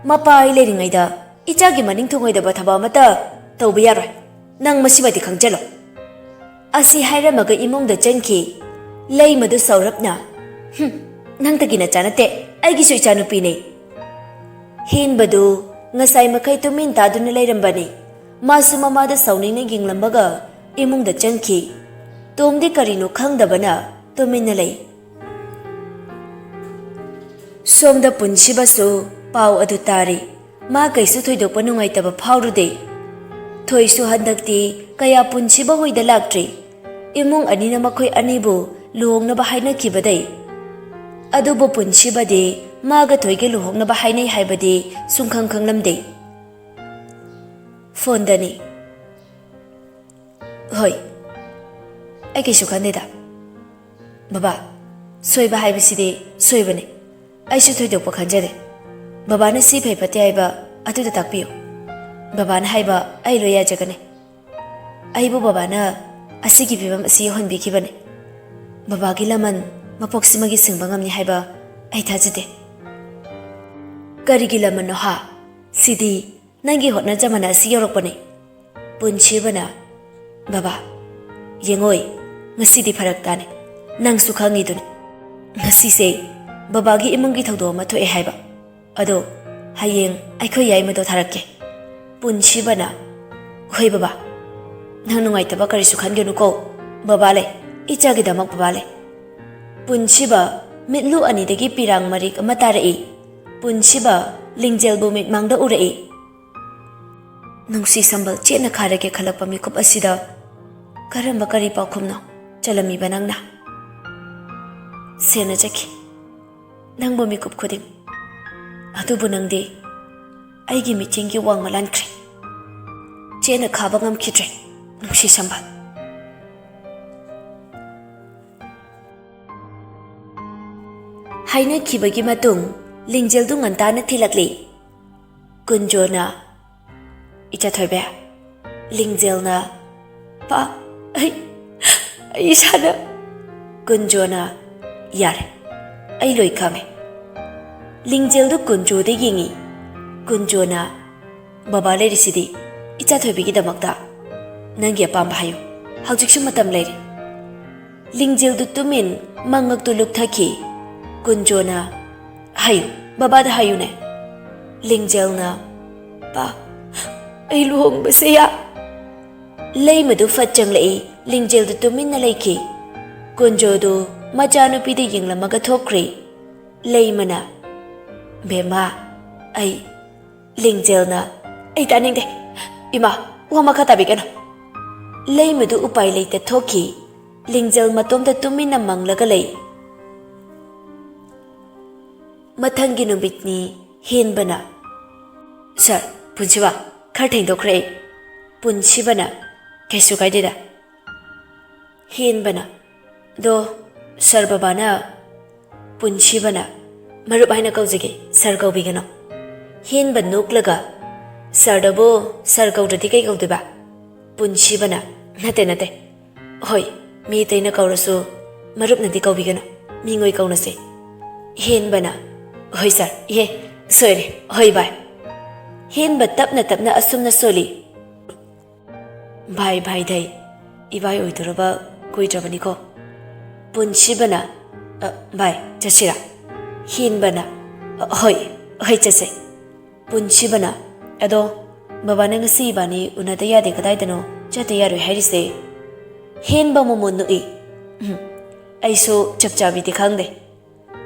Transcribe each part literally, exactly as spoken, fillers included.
ꯃꯄꯥ ꯑꯩ ꯂꯩꯔꯤꯉꯩꯗ ꯏꯆꯥꯒꯤ ꯃꯅꯤꯡ ꯊꯨꯡꯉꯣꯏꯗꯕ ꯊꯕꯛ ꯑꯃꯠꯇ ꯇꯧꯕ ꯌꯥꯔꯣꯏ꯫ ꯅꯪ ꯃꯁꯤꯃꯗꯤ ꯈꯪꯖꯜꯂꯣ꯫" ꯑꯁꯤ ꯍꯥꯏꯔꯝꯃꯒ ꯏꯃꯨꯡꯗ ꯆꯪꯈꯤ꯫ ꯂꯩꯃꯗꯨ ꯁꯧꯔꯞꯅ, "ꯍꯨꯝ, ꯅꯪꯇꯒꯤ ꯅꯆꯥ ꯅꯠꯇꯦ, ꯑꯩꯒꯤꯁꯨ ꯏꯆꯥꯅꯨꯄꯤꯅꯦ꯫" ꯍꯦꯟꯕꯗꯨ ꯉꯁꯥꯏ ꯃꯈꯩ ꯇꯨꯃꯤꯟ ꯇꯥꯗꯨꯅ ꯂꯩꯔꯝꯕꯅꯤ꯫ ꯃꯥꯁꯨ ꯃꯃꯥꯗ ꯁꯥꯎꯅꯤꯡꯅ ꯌꯦꯡꯂꯝꯃꯒ ꯏꯃꯨꯡꯗ ꯆꯪꯈꯤ꯫ ꯇꯣꯝꯗꯤ ꯀꯔꯤꯅꯣ ꯈꯪꯗꯕꯅ ꯇꯨꯃꯤꯟꯅ ꯂꯩ꯫ ꯁꯣꯝꯗ ꯄꯨꯟꯁꯤꯕꯁꯨ ꯄꯥꯎ ꯑꯗꯨ ꯇꯥꯔꯤ꯫ ꯃꯥ ꯀꯩꯁꯨ ꯊꯣꯏꯗꯣꯛꯄ ꯅꯨꯡꯉꯥꯏꯇꯕ ꯐꯥꯎꯔꯨꯗꯦ꯫ ꯊꯣꯏꯁꯨ ꯍꯟꯗꯛꯇꯤ ꯀꯌꯥ ꯄꯨꯟꯁꯤꯕ ꯍꯣꯏꯗ ꯂꯥꯛꯇ꯭ꯔꯤ꯫ ꯏꯃꯨꯡ ꯑꯅꯤꯅ ꯃꯈꯣꯏ ꯑꯅꯤꯕꯨ ꯂꯨꯍꯣꯡꯅꯕ ꯍꯥꯏꯅꯈꯤꯕꯗꯩ꯫ ꯑꯗꯨꯕꯨ ꯄꯨꯟꯁꯤꯕꯗꯤ ꯃꯥꯒ ꯊꯣꯏꯒ ꯂꯨꯍꯣꯡꯅꯕ ꯍꯥꯏꯅꯩ ꯍꯥꯏꯕꯗꯤ ꯁꯨꯡꯈꯪ ꯈꯪꯂꯝꯗꯦ꯫ ꯐꯣꯟꯗꯅꯤ꯫ "ꯍꯣꯏ, ꯑꯩ ꯀꯩꯁꯨ ꯈꯟꯗꯦꯗ꯫ ꯕꯕꯥ, ꯁꯣꯏꯕ ꯍꯥꯏꯕꯁꯤꯗꯤ ꯁꯣꯏꯕꯅꯤ꯫ ꯑꯩꯁꯨ ꯊꯣꯏꯗꯣꯛꯄ ꯈꯟꯖꯗꯦ꯫ ꯕꯕꯥꯅ ꯁꯤ ꯐꯩ ꯐꯠꯇꯦ ꯍꯥꯏꯕ ꯑꯗꯨꯗ ꯇꯥꯛꯄꯤꯌꯨ꯫ ꯕꯕꯥꯅ ꯍꯥꯏꯕ ꯑꯩ ꯂꯣꯏ ꯌꯥꯖꯒꯅꯤ꯫ ꯑꯩꯕꯨ ꯕꯕꯥꯅ ꯑꯁꯤꯒꯤ ꯐꯤꯕꯝ ꯑꯁꯤ ꯌꯧꯍꯟꯕꯤꯈꯤꯕꯅꯤ꯫ ꯕꯕꯥꯒꯤ ꯂꯃꯟ ꯃꯄꯣꯛꯁꯤꯃꯒꯤ ꯁꯤꯡꯕ ꯉꯝꯅꯤ ꯍꯥꯏꯕ ꯑꯩ ꯊꯥꯖꯗꯦ꯫" "ꯀꯔꯤꯒꯤ ꯂꯃꯟꯅꯣ ꯍꯥ? ꯁꯤꯗꯤ ꯅꯪꯒꯤ ꯍꯣꯠꯅꯖꯃꯟ ꯑꯁꯤ ꯌꯧꯔꯛꯄꯅꯤ꯫" ꯄꯨꯟꯁꯤꯕꯅ, "ꯕꯕꯥ, ꯌꯦꯡꯉꯣꯏ, ꯉꯁꯤꯗꯤ ꯐꯔꯛ ꯇꯥꯅꯤ꯫ ꯅꯪꯁꯨ ꯈꯪꯉꯤꯗꯨꯅꯤ꯫ ꯉꯁꯤꯁꯦ ꯕꯕꯥꯒꯤ ꯏꯃꯨꯡꯒꯤ ꯊꯧꯗꯣꯛ ꯑꯃ ꯊꯣꯛꯑꯦ ꯍꯥꯏꯕ꯫ ꯑꯗꯣ ꯍꯌꯦꯡ ꯑꯩꯈꯣꯏ ꯌꯥꯏꯃꯗꯣ ꯊꯥꯔꯛꯀꯦ꯫" ꯄꯨꯟꯁꯤꯕꯅ, "ꯍꯣꯏ ꯕꯕꯥ, ꯅꯪ ꯅꯨꯡꯉꯥꯏꯇꯕ ꯀꯔꯤꯁꯨ ꯈꯟꯒꯅꯨꯀꯣ꯫ ꯕꯕꯥ ꯂꯩ, ꯏꯆꯥꯒꯤꯗꯃꯛ ꯕꯕꯥ ꯂꯩ꯫" ꯄꯨꯟꯁꯤꯕ ꯃꯤꯠꯂꯨ ꯑꯅꯤꯗꯒꯤ ꯄꯤꯔꯥꯡ ꯃꯔꯤꯛ ꯑꯃ ꯇꯥꯔꯛꯏ꯫ ꯄꯨꯟꯁꯤꯕ ꯂꯤꯡꯖꯦꯜꯕꯨ ꯃꯤꯠꯃꯥꯡꯗ ꯎꯔꯛꯏ꯫ ꯅꯨꯡꯁꯤ ꯁꯝꯕꯜ ꯆꯦꯠꯅ ꯈꯥꯔꯒꯦ ꯈꯜꯂꯛꯄ ꯃꯤꯀꯨꯞ ꯑꯁꯤꯗ ꯀꯔꯝꯕ ꯀꯔꯤ ꯄꯥꯎꯈꯨꯝꯅꯣ ꯆꯜꯂꯝꯃꯤꯕ ꯅꯪꯅ? ꯁꯦꯟꯅꯖꯈꯤ ꯅꯪꯕꯨ ꯃꯤꯀꯨꯞ ꯈꯨꯗꯤꯡ꯫ ꯑꯗꯨꯕꯨ ꯅꯪꯗꯤ ꯑꯩꯒꯤ ꯃꯤꯠꯌꯦꯡꯒꯤ ꯋꯥꯡꯃ ꯂꯥꯟꯈ꯭ꯔꯦ꯫ ꯆꯦꯠꯅ ꯈꯥꯕ ꯉꯝꯈꯤꯗ꯭ꯔꯦ ꯅꯨꯡꯁꯤ ꯁꯝꯕꯜ꯫ ꯍꯥꯏꯅꯈꯤꯕꯒꯤ ꯃꯇꯨꯡ ꯂꯤꯡꯖꯦꯜꯗꯨ ꯉꯟꯇꯥꯅ ꯊꯤꯜꯂꯛꯂꯤ꯫ ꯀꯨꯟꯖꯣꯅ, "ꯏꯆꯥ ꯊꯣꯏꯕꯤ꯫" ꯂꯤꯡꯖꯦꯜꯅ, "ꯄꯥ, ꯑꯩ, ꯑꯩ ꯏꯁꯥꯅ꯫" ꯀꯨꯟꯖꯣꯅ, "ꯌꯥꯔꯦ, ꯑꯩ ꯂꯣꯏ ꯈꯪꯉꯦ꯫" ꯂꯤꯡꯖꯦꯜꯗꯨ ꯀꯨꯟꯖꯣꯗ ꯌꯦꯡꯉꯤ꯫ ꯀꯨꯟꯖꯣꯅ, "ꯕꯕꯥ ꯂꯩꯔꯤꯁꯤꯗꯤ ꯏꯆꯥ ꯊꯣꯏꯕꯤꯒꯤꯗꯃꯛꯇ꯫ ꯅꯪꯒꯤ ꯑꯄꯥꯝꯕ ꯍꯥꯏꯌꯨ, ꯍꯧꯖꯤꯛꯁꯨ ꯃꯇꯝ ꯂꯩꯔꯤ꯫" ꯂꯤꯡꯖꯦꯜꯗꯨ ꯇꯨꯃꯤꯟ ꯃꯉꯛꯇꯨ ꯂꯨꯞꯊꯈꯤ꯫ ꯀꯨꯟꯖꯣꯅ, "ꯍꯥꯏꯌꯨ, ꯕꯕꯥꯗ ꯍꯥꯏꯌꯨꯅꯦ꯫" ꯂꯤꯡꯖꯦꯜꯅ, "ꯄꯥ, ꯑꯩ ꯂꯨꯍꯣꯡꯕꯁꯦ ꯌꯥ-" ꯂꯩꯃꯗꯨ ꯐꯠ ꯆꯪꯂꯛꯏ꯫ ꯂꯤꯡꯖꯦꯜꯗꯨ ꯇꯨꯃꯤꯟꯅ ꯂꯩꯈꯤ꯫ ꯀꯨꯟꯖꯣꯗꯨ ꯃꯆꯥꯅꯨꯄꯤꯗ ꯌꯦꯡꯂꯝꯃꯒ ꯊꯣꯛꯈ꯭ꯔꯦ꯫ ꯂꯩꯃꯅ, "ꯕꯦꯝꯃ, ꯑꯩ..." ꯂꯤꯡꯖꯦꯜꯅ, "ꯑꯩ ꯇꯥꯅꯤꯡꯗꯦ꯫ ꯏꯃꯥ, ꯋꯥ ꯃꯈꯥ ꯇꯥꯕꯤꯒꯅꯨ꯫" ꯂꯩꯃꯗꯨ ꯎꯄꯥꯏ ꯂꯩꯇ ꯊꯣꯛꯈꯤ꯫ ꯂꯤꯡꯖꯦꯜ ꯃꯇꯣꯝꯇ ꯇꯨꯃꯤꯟꯅ ꯃꯪꯂꯒ ꯂꯩ꯫ ꯃꯊꯪꯒꯤ ꯅꯨꯃꯤꯠꯅꯤ꯫ ꯍꯦꯟꯕꯅ, "ꯁꯥꯔ, ꯄꯨꯟꯁꯤꯕ, ꯈꯔ ꯊꯦꯡꯗꯣꯛꯈ꯭ꯔꯦ ꯑꯩ꯫" ꯄꯨꯟꯁꯤꯕꯅ, "ꯀꯩꯁꯨ ꯀꯥꯏꯗꯦꯗ꯫" ꯍꯦꯟꯕꯅ, "ꯑꯗꯣ ꯁꯥꯔ ꯕꯕꯥꯅ..." ꯄꯨꯟꯁꯤꯕꯅ, "ꯃꯔꯨꯞ ꯍꯥꯏꯅ ꯀꯧꯖꯒꯦ, ꯁꯥꯔ ꯀꯧꯕꯤꯒꯅꯨ꯫" ꯍꯦꯟꯕ ꯅꯣꯛꯂꯒ, "ꯁꯥꯔꯗꯕꯨ ꯁꯥꯔ ꯀꯧꯗ꯭ꯔꯗꯤ ꯀꯩ ꯀꯧꯗꯣꯏꯕ?" ꯄꯨꯟꯁꯤꯕꯅ, "ꯅꯠꯇꯦ, ꯅꯠꯇꯦ꯫ ꯍꯣꯏ, ꯃꯤ ꯑꯇꯩꯅ ꯀꯧꯔꯁꯨ ꯃꯔꯨꯞꯅꯗꯤ ꯀꯧꯕꯤꯒꯅꯨ, ꯃꯤꯉꯣꯏ ꯀꯧꯅꯁꯦ꯫" ꯍꯦꯟꯕꯅ, "ꯍꯣꯏ ꯁꯥꯔ, ꯏꯍꯦ, ꯁꯣꯏꯔꯦ, ꯍꯣꯏ ꯕꯥꯏ꯫" ꯍꯦꯟꯕ ꯇꯞꯅ ꯇꯞꯅ ꯑꯁꯨꯝꯅ ꯁꯣꯜꯂꯤ꯫ "ꯚꯥꯏ, ꯚꯥꯏ ꯙꯩ, ꯏꯕꯥꯏ ꯑꯣꯏꯗꯣꯔꯕ ꯀꯨꯏꯗ꯭ꯔꯕꯅꯤꯀꯣ꯫" ꯄꯨꯟꯁꯤꯕꯅ, "ꯑ, ꯚꯥꯏ, ꯆꯠꯁꯤꯔꯥ?" ꯍꯦꯟꯕꯅ, "ꯑ, ꯍꯣꯏ, ꯍꯣꯏ, ꯆꯠꯁꯦ꯫" ꯄꯨꯟꯁꯤꯕꯅ, "ꯑꯗꯣ ꯕꯕꯥꯅ ꯉꯁꯤ ꯏꯕꯥꯅꯤ ꯎꯅꯗ ꯌꯥꯗꯦ ꯀꯗꯥꯏꯗꯅꯣ ꯆꯠꯇ ꯌꯥꯔꯣꯏ ꯍꯥꯏꯔꯤꯁꯦ?" ꯍꯦꯟꯕ ꯃꯃꯣꯟ ꯅꯣꯛꯏ꯫ "ꯎꯝ, ꯑꯩꯁꯨ ꯆꯞ ꯆꯥꯕꯤꯗꯤ ꯈꯪꯗꯦ꯫"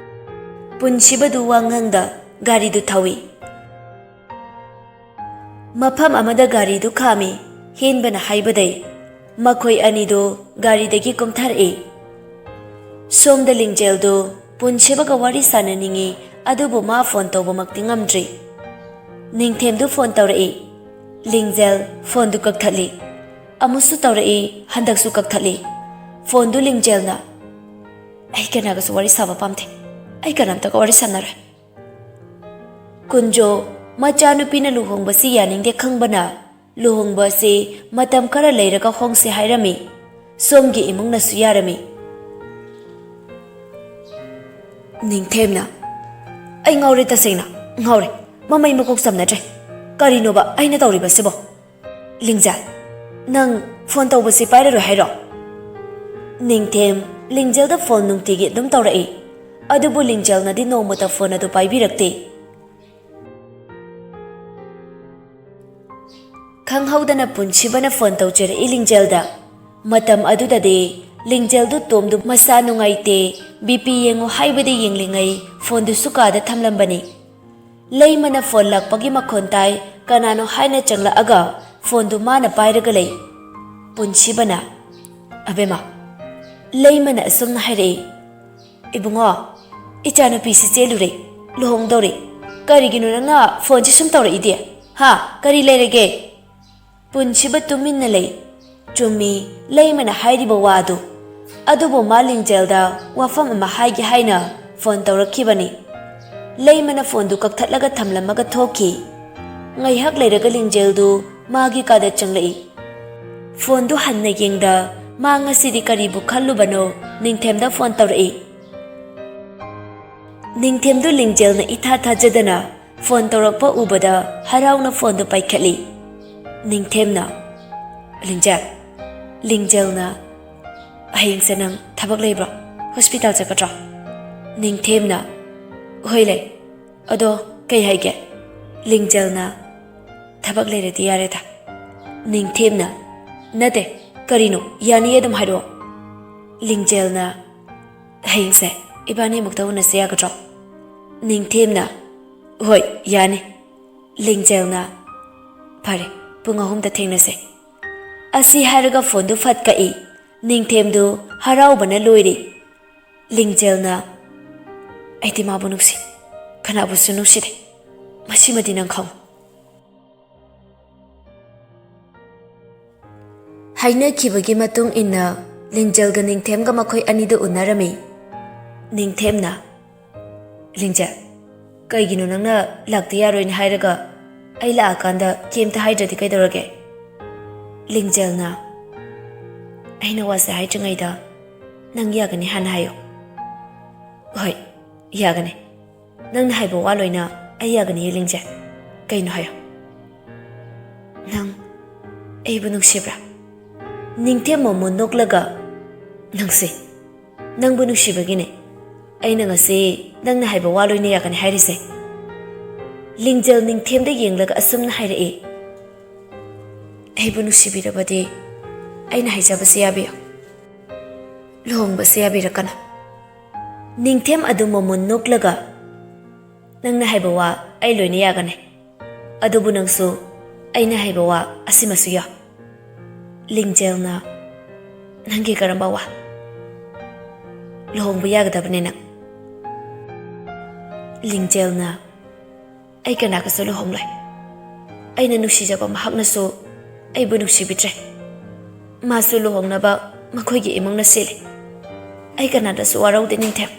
ꯄꯨꯟꯁꯤꯕꯗꯨ ꯋꯥ ꯉꯥꯡꯗ ꯒꯥꯔꯤꯗꯨ ꯊꯧꯏ꯫ ꯃꯐꯝ ꯑꯃꯗ ꯒꯥꯔꯤꯗꯨ ꯈꯥꯝꯃꯤ꯫ ꯍꯦꯟꯕꯅ ꯍꯥꯏꯕꯗꯩ ꯃꯈꯣꯏ ꯑꯅꯤꯗꯨ ꯒꯥꯔꯤꯗꯒꯤ ꯀꯨꯝꯊꯔꯛꯏ꯫ ꯁꯣꯝꯗ ꯂꯤꯡꯖꯦꯜꯗꯨ ꯄꯨꯟꯁꯤꯕꯒ ꯋꯥꯔꯤ ꯁꯥꯟꯅꯅꯤꯡꯏ, ꯑꯗꯨꯕꯨ ꯃꯥ ꯐꯣꯟ ꯇꯧꯕꯃꯛꯇꯤ ꯉꯝꯗ꯭ꯔꯤ꯫ ꯅꯤꯡꯊꯦꯝꯗꯨ ꯐꯣꯟ ꯇꯧꯔꯛꯏ꯫ ꯂꯤꯡꯖꯦꯜ ꯐꯣꯟꯗꯨ ꯀꯛꯊꯠꯂꯤ꯫ ꯑꯃꯨꯛꯁꯨ ꯇꯧꯔꯛꯏ, ꯍꯟꯗꯛꯁꯨ ꯀꯛꯊꯠꯂꯤ꯫ ꯐꯣꯟꯗꯨ ꯂꯤꯡꯖꯦꯜꯅ, "ꯑꯩ ꯀꯅꯥꯒꯁꯨ ꯋꯥꯔꯤ ꯁꯥꯕ ꯄꯥꯝꯗꯦ꯫ ꯑꯩ ꯀꯅꯥꯝꯇꯒ ꯋꯥꯔꯤ ꯁꯥꯟꯅꯔꯣꯏ꯫" ꯀꯨꯟꯖꯣ, ꯃꯆꯥꯅꯨꯄꯤꯅ ꯂꯨꯍꯣꯡꯕꯁꯤ ꯌꯥꯅꯤꯡꯗꯦ ꯈꯪꯕꯅ, ꯂꯨꯍꯣꯡꯕ ꯑꯁꯤ ꯃꯇꯝ ꯈꯔ ꯂꯩꯔꯒ ꯍꯣꯡꯁꯤ ꯍꯥꯏꯔꯝꯃꯤ꯫ ꯁꯣꯝꯒꯤ ꯏꯃꯨꯡꯅꯁꯨ ꯌꯥꯔꯝꯃꯤ꯫ ꯅꯤꯡꯊꯦꯝꯅ, "ꯑꯩ ꯉꯥꯎꯔꯦ, ꯇꯁꯦꯡꯅ ꯉꯥꯎꯔꯦ꯫ ꯃꯃꯩ ꯃꯀꯣꯛ ꯆꯝꯅꯗ꯭ꯔꯦ꯫ ꯀꯔꯤꯅꯣꯕ ꯑꯩꯅ ꯇꯧꯔꯤꯕꯁꯤꯕꯣ? ꯂꯤꯡꯖꯦꯜ, ꯅꯪ ꯐꯣꯟ ꯇꯧꯕꯁꯤ ꯄꯥꯏꯔꯔꯣꯏ ꯍꯥꯏꯔꯣ? ꯅꯤꯡꯊꯦꯝ ꯂꯤꯡꯖꯦꯜꯗ ꯐꯣꯟ ꯅꯨꯡꯇꯤꯒꯤ ꯑꯗꯨꯝ ꯇꯧꯔꯛꯏ, ꯑꯗꯨꯕꯨ ꯂꯤꯡꯖꯦꯜꯅꯗꯤ ꯅꯣꯡꯃꯇ ꯐꯣꯟ ꯑꯗꯨ ꯄꯥꯏꯕꯤꯔꯛꯇꯦ꯫ ꯈꯪꯍꯧꯗꯅ ꯄꯨꯟꯁꯤꯕꯅ ꯐꯣꯟ ꯇꯧꯖꯔꯛꯏ ꯂꯤꯡꯖꯦꯜꯗ꯫ ꯃꯇꯝ ꯑꯗꯨꯗꯗꯤ ꯂꯤꯡꯖꯦꯜꯗꯨ ꯇꯣꯝꯗꯨ ꯃꯁꯥ ꯅꯨꯡꯉꯥꯏꯇꯦ, ꯕꯤ ꯄꯤ ꯌꯦꯡꯉꯨ ꯍꯥꯏꯕꯗ ꯌꯦꯡꯂꯤꯉꯩ ꯐꯣꯟꯗꯨꯁꯨ ꯀꯥꯗ ꯊꯝꯂꯝꯕꯅꯤ꯫ ꯂꯩꯃꯅ ꯐꯣꯟ ꯂꯥꯛꯄꯒꯤ ꯃꯈꯣꯟ ꯇꯥꯏ, ꯀꯅꯥꯅꯣ ꯍꯥꯏꯅ ꯆꯪꯂꯛꯑꯒ ꯐꯣꯟꯗꯨ ꯃꯥꯅ ꯄꯥꯏꯔꯒ ꯂꯩ꯫ ꯄꯨꯟꯁꯤꯕꯅ, "ꯑꯕꯦꯝꯃ," ꯂꯩꯃꯅ ꯑꯁꯨꯝꯅ ꯍꯥꯏꯔꯛꯏ, "ꯏꯕꯨꯡꯉꯣ, ꯏꯆꯥꯅꯨꯄꯤꯁꯤ ꯆꯦꯜꯂꯨꯔꯦ, ꯂꯨꯍꯣꯡꯗꯧꯔꯦ꯫ ꯀꯔꯤꯒꯤꯅꯣ ꯅꯪꯅ ꯐꯣꯟꯁꯤ ꯁꯨꯝ ꯇꯧꯔꯛꯏꯗꯤ? ꯍꯥ? ꯀꯔꯤ ꯂꯩꯔꯒꯦ?" ꯄꯨꯟꯁꯤꯕ ꯇꯨꯃꯤꯟꯅ ꯂꯩ꯫ ꯆꯨꯝꯃꯤ, ꯂꯩꯃꯅ ꯍꯥꯏꯔꯤꯕ ꯋꯥꯗꯨ꯫ ꯑꯗꯨꯕꯨ ꯃꯥ ꯂꯤꯡꯖꯦꯜꯗ ꯋꯥꯐꯝ ꯑꯃ ꯍꯥꯏꯒꯦ ꯍꯥꯏꯅ ꯐꯣꯟ ꯇꯧꯔꯛꯈꯤꯕꯅꯤ꯫ ꯂꯩꯃꯅ ꯐꯣꯟꯗꯨ ꯀꯛꯊꯠꯂꯒ ꯊꯝꯂꯝꯃꯒ ꯊꯣꯛꯈꯤ꯫ ꯉꯥꯏꯍꯥꯛ ꯂꯩꯔꯒ ꯂꯤꯡꯖꯦꯜꯗꯨ ꯃꯥꯒꯤ ꯀꯥꯗ ꯆꯪꯂꯛꯏ꯫ ꯐꯣꯟꯗꯨ ꯍꯟꯅ ꯌꯦꯡꯗ, ꯃꯥ ꯉꯁꯤꯗꯤ ꯀꯔꯤꯕꯨ ꯈꯜꯂꯨꯕꯅꯣ, ꯅꯤꯡꯊꯦꯝꯗ ꯐꯣꯟ ꯇꯧꯔꯛꯏ꯫ ꯅꯤꯡꯊꯦꯝꯗꯨ ꯂꯤꯡꯖꯦꯜꯅ ꯏꯊꯥ ꯊꯥꯖꯗꯅ ꯐꯣꯟ ꯇꯧꯔꯛꯄ ꯎꯕꯗ ꯍꯔꯥꯎꯅ ꯐꯣꯟꯗꯨ ꯄꯥꯏꯈꯠꯂꯤ꯫ ꯅꯤꯡꯊꯦꯝꯅ, "ꯂꯤꯡꯖꯦꯜ, ꯂꯤꯡꯖꯦꯜꯅ, ꯍꯌꯦꯡꯁꯦ ꯅꯪ ꯊꯕꯛ ꯂꯩꯕ꯭ꯔꯣ? ꯍꯣꯁꯄꯤꯇꯥꯜ ꯆꯠꯀꯗ꯭ꯔꯣ?" ꯅꯤꯡꯊꯦꯝꯅ, "ꯍꯣꯏ ꯂꯩ꯫ ꯑꯗꯣ ꯀꯩ ꯍꯥꯏꯒꯦ?" ꯂꯤꯡꯖꯦꯜꯅ, "ꯊꯕꯛ ꯂꯩꯔꯗꯤ ꯌꯥꯔꯦꯗ꯫" ꯅꯤꯡꯊꯦꯝꯅ, "ꯅꯠꯇꯦ, ꯀꯔꯤꯅꯣ? ꯌꯥꯅꯤ, ꯑꯗꯨꯝ ꯍꯥꯏꯔꯛꯑꯣ꯫" ꯂꯤꯡꯖꯦꯜꯅ, "ꯍꯌꯦꯡꯁꯦ ꯏꯕꯥꯅꯤ ꯑꯃꯨꯛꯇ ꯎꯅꯁꯦ ꯌꯥꯒꯗ꯭ꯔꯣ?" ꯅꯤꯡꯊꯦꯝꯅ, "ꯍꯣꯏ, ꯌꯥꯅꯤ꯫" ꯂꯤꯡꯖꯦꯜꯅ, "ꯐꯔꯦ, ꯄꯨꯡ ꯑꯍꯨꯝꯗ ꯊꯦꯡꯅꯁꯦ꯫" ꯑꯁꯤ ꯍꯥꯏꯔꯒ ꯐꯣꯟꯗꯨ ꯐꯠ ꯀꯛꯏ꯫ ꯅꯤꯡꯊꯦꯝꯗꯨ ꯍꯔꯥꯎꯕꯅ ꯂꯣꯏꯔꯤ꯫ ꯂꯤꯡꯖꯦꯜꯅ, "ꯑꯩꯗꯤ ꯃꯥꯕꯨ ꯅꯨꯡꯁꯤ, ꯀꯅꯥꯕꯨꯁꯨ ꯅꯨꯡꯁꯤꯗꯦ꯫ ꯃꯁꯤꯃꯗꯤ ꯅꯪ ꯈꯪꯉꯨ꯫" ꯍꯥꯏꯅꯈꯤꯕꯒꯤ ꯃꯇꯨꯡ ꯏꯟꯅ ꯂꯤꯡꯖꯦꯜꯒ ꯅꯤꯡꯊꯦꯝꯒ ꯃꯈꯣꯏ ꯑꯅꯤꯗꯨ ꯎꯅꯔꯝꯃꯤ꯫ ꯅꯤꯡꯊꯦꯝꯅ, "ꯂꯤꯡꯖꯦꯜ, ꯀꯩꯒꯤꯅꯣ ꯅꯪꯅ ꯂꯥꯛꯇ ꯌꯥꯔꯣꯏꯅ ꯍꯥꯏꯔꯒ ꯑꯩ ꯂꯥꯛꯑꯀꯥꯟꯗ ꯀꯩꯝꯇ ꯍꯥꯏꯗ꯭ꯔꯗꯤ ꯀꯩꯗꯧꯔꯒꯦ?" ꯂꯤꯡꯖꯦꯜꯅ, "ꯑꯩꯅ ꯋꯥꯁꯦ ꯍꯥꯏꯗ꯭ꯔꯤꯉꯩꯗ ꯅꯪ ꯌꯥꯒꯅꯤ ꯍꯥꯟꯅ ꯍꯥꯏꯌꯨ꯫" "ꯍꯣꯏ, ꯌꯥꯒꯅꯤ꯫ ꯅꯪꯅ ꯍꯥꯏꯕ ꯋꯥ ꯂꯣꯏꯅ ꯑꯩ ꯌꯥꯒꯅꯤꯌꯦ, ꯂꯤꯡꯖꯦꯜ꯫ ꯀꯩꯅꯣ ꯍꯥꯏꯌꯣ꯫ ꯅꯪ ꯑꯩꯕꯨ ꯅꯨꯡꯁꯤꯕ꯭ꯔꯥ? ꯅꯤꯡꯊꯦꯝ ꯃꯣꯃꯣꯟ ꯅꯣꯛꯂꯒ, "ꯅꯨꯡꯁꯤ꯫ ꯅꯪꯕꯨ ꯅꯨꯡꯁꯤꯕꯒꯤꯅꯦ ꯑꯩꯅ ꯉꯁꯤ ꯅꯪꯅ ꯍꯥꯏꯕ ꯋꯥ ꯂꯣꯏꯅ ꯌꯥꯒꯅꯤ ꯍꯥꯏꯔꯤꯁꯦ꯫" ꯂꯤꯡꯖꯦꯜ ꯅꯤꯡꯊꯦꯝꯗ ꯌꯦꯡꯂꯒ ꯑꯁꯨꯝꯅ ꯍꯥꯏꯔꯛꯏ, "ꯑꯩꯕꯨ ꯅꯨꯡꯁꯤꯕꯤꯔꯕꯗꯤ ꯑꯩꯅ ꯍꯥꯏꯖꯕꯁꯦ ꯌꯥꯕꯤꯌꯨ꯫ ꯂꯨꯍꯣꯡꯕꯁꯦ ꯌꯥꯕꯤꯔꯛꯀꯅꯨ꯫" ꯅꯤꯡꯊꯦꯝ ꯑꯗꯨ ꯃꯣꯃꯣꯟ ꯅꯣꯛꯂꯒ, "ꯅꯪꯅ ꯍꯥꯏꯕ ꯋꯥ ꯑꯩ ꯂꯣꯏꯅ ꯌꯥꯒꯅꯤ, ꯑꯗꯨꯕꯨ ꯅꯪꯁꯨ ꯑꯩꯅ ꯍꯥꯏꯕ ꯋꯥ ꯑꯁꯤꯃꯁꯨ ꯌꯥꯎ꯫" ꯂꯤꯡꯖꯦꯜꯅ, "ꯅꯪꯒꯤ ꯀꯔꯝꯕ ꯋꯥ?" "ꯂꯨꯍꯣꯡꯕ ꯌꯥꯒꯗꯕꯅꯦ ꯅꯪ꯫" ꯂꯤꯡꯖꯦꯜꯅ, "ꯑꯩ ꯀꯅꯥꯒꯁꯨ ꯂꯨꯍꯣꯡꯂꯣꯏ꯫ ꯑꯩꯅ ꯅꯨꯡꯁꯤꯖꯕ ꯃꯍꯥꯛꯅꯁꯨ ꯑꯩꯕꯨ ꯅꯨꯡꯁꯤꯕꯤꯗ꯭ꯔꯦ꯫ ꯃꯥꯁꯨ ꯂꯨꯍꯣꯡꯅꯕ ꯃꯈꯣꯏꯒꯤ ꯏꯃꯨꯡꯅ ꯁꯤꯜꯂꯤ꯫ ꯑꯩ ꯀꯅꯥꯗꯁꯨ ꯋꯥꯔꯧꯗꯦ ꯅꯤꯡꯊꯦꯝ꯫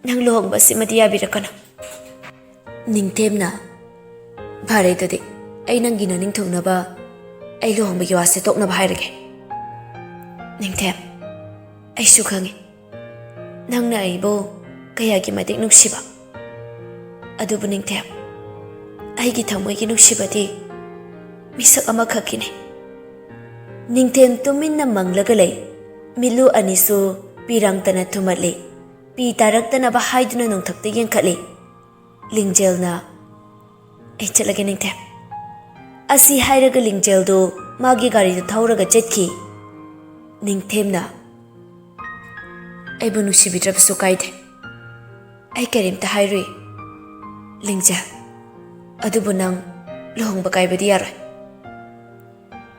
ꯅꯪ ꯂꯨꯍꯣꯡꯕ ꯑꯁꯤꯃꯗꯤ ꯌꯥꯕꯤꯔꯛꯀꯅꯨ꯫" ꯅꯤꯡꯊꯦꯝꯅ, "ꯐꯔꯦ ꯑꯗꯨꯗꯤ, ꯑꯩ ꯅꯪꯒꯤ ꯅꯅꯤꯡ ꯊꯨꯡꯅꯕ ꯑꯩ ꯂꯨꯍꯣꯡꯕꯒꯤ ꯋꯥꯁꯦ ꯇꯣꯛꯅꯕ ꯍꯥꯏꯔꯒꯦ꯫" ꯅꯤꯡꯊꯦꯝ, ꯑꯩꯁꯨ ꯈꯪꯉꯤ ꯅꯪꯅ ꯑꯩꯕꯨ ꯀꯌꯥꯒꯤ ꯃꯇꯤꯛ ꯅꯨꯡꯁꯤꯕ꯫ ꯑꯗꯨꯕꯨ ꯅꯤꯡꯊꯦꯝ, ꯑꯩꯒꯤ ꯊꯃꯣꯏꯒꯤ ꯅꯨꯡꯁꯤꯕꯗꯤ ꯃꯤꯁꯛ ꯑꯃꯈꯛꯀꯤꯅꯤ꯫ ꯅꯤꯡꯊꯦꯝ ꯇꯨꯃꯤꯟꯅ ꯃꯪꯂꯒ ꯂꯩ꯫ ꯃꯤꯠꯂꯨ ꯑꯅꯤꯁꯨ ꯄꯤꯔꯥꯡꯇꯅ ꯊꯨꯝꯍꯠꯂꯤ꯫ ꯄꯤ ꯇꯥꯔꯛꯇꯅꯕ ꯍꯥꯏꯗꯨꯅ ꯅꯣꯡꯊꯛꯇ ꯌꯦꯡꯈꯠꯂꯤ꯫ ꯂꯤꯡꯖꯦꯜꯅ, "ꯑꯩ ꯆꯠꯂꯒꯦ ꯅꯤꯡꯊꯦꯝ꯫" ꯑꯁꯤ ꯍꯥꯏꯔꯒ ꯂꯤꯡꯖꯦꯜꯗꯨ ꯃꯥꯒꯤ ꯒꯥꯔꯤꯗꯨ ꯊꯧꯔꯒ ꯆꯠꯈꯤ꯫ ꯅꯤꯡꯊꯦꯝꯅ, "ꯑꯩꯕꯨ ꯅꯨꯡꯁꯤꯕꯤꯗ꯭ꯔꯕꯁꯨ ꯀꯥꯏꯗꯦ, ꯑꯩ ꯀꯔꯤꯝꯇ ꯍꯥꯏꯔꯨꯏ ꯂꯤꯡꯖꯦꯜ, ꯑꯗꯨꯕꯨ ꯅꯪ ꯂꯨꯍꯣꯡꯕ ꯀꯥꯏꯕꯗꯤ ꯌꯥꯔꯣꯏ꯫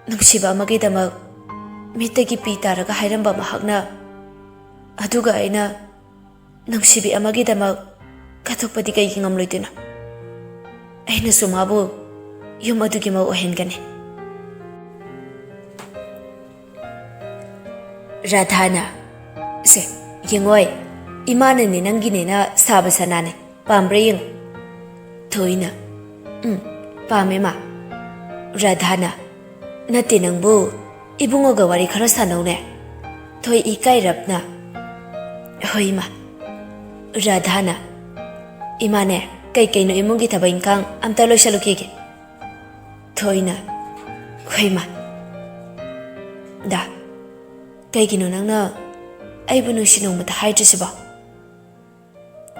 ꯅꯨꯡꯁꯤꯕ ꯑꯃꯒꯤꯗꯃꯛ ꯃꯤꯠꯇꯒꯤ ꯄꯤ ꯇꯥꯔꯒ ꯍꯥꯏꯔꯝꯕ ꯃꯍꯥꯛꯅ, ꯑꯗꯨꯒ ꯑꯩꯅ ꯅꯨꯡꯁꯤꯕꯤ ꯑꯃꯒꯤꯗꯃꯛ ꯀꯠꯊꯣꯛꯄꯗꯤ ꯀꯩꯒꯤ ꯉꯝꯂꯣꯏꯗꯣꯏꯅꯣ? ꯑꯩꯅꯁꯨ ꯃꯥꯕꯨ ꯌꯨꯝ ꯑꯗꯨꯒꯤ ꯃꯧ ꯑꯣꯏꯍꯟꯒꯅꯤ꯫" ꯔꯥꯙꯥꯅ, "ꯁꯦ, ꯌꯦꯡꯉꯣꯏ, ꯏꯃꯥꯅꯅꯦ ꯅꯪꯒꯤꯅꯦꯅ ꯁꯥꯕ ꯁꯅꯥꯅꯦ, ꯄꯥꯝꯕ꯭ꯔꯥ ꯌꯦꯡꯉꯨ꯫" ꯊꯣꯏꯅ, "ꯎꯝ, ꯄꯥꯝꯃꯦ ꯃꯥ꯫" ꯔꯥꯙꯥꯅ, "ꯅꯠꯇꯦ ꯅꯪꯕꯨ, ꯏꯕꯨꯡꯉꯣꯒ ꯋꯥꯔꯤ ꯈꯔ ꯁꯥꯟꯅꯧꯅꯦ꯫" ꯊꯣꯏ ꯏꯀꯥꯏꯔꯞꯅ, "ꯍꯣꯏ ꯏꯃꯥ꯫" ꯔꯥꯙꯥꯅ, "ꯏꯃꯥꯅꯦ, ꯀꯩꯀꯩꯅꯣ ꯏꯃꯨꯡꯒꯤ ꯊꯕꯛ ꯏꯪꯈꯥꯡ ꯑꯝꯇ ꯂꯣꯏꯁꯜꯂꯨꯈꯤꯒꯦ꯫ ꯊꯣꯏꯅ, "ꯍꯣꯏ ꯃꯥ꯫ ꯗꯥ, ꯀꯩꯒꯤꯅꯣ ꯅꯪꯅ ꯑꯩꯕꯨ ꯅꯨꯡꯁꯤ ꯅꯣꯡꯃꯇ ꯍꯥꯏꯗ꯭ꯔꯤꯁꯤꯕꯣ?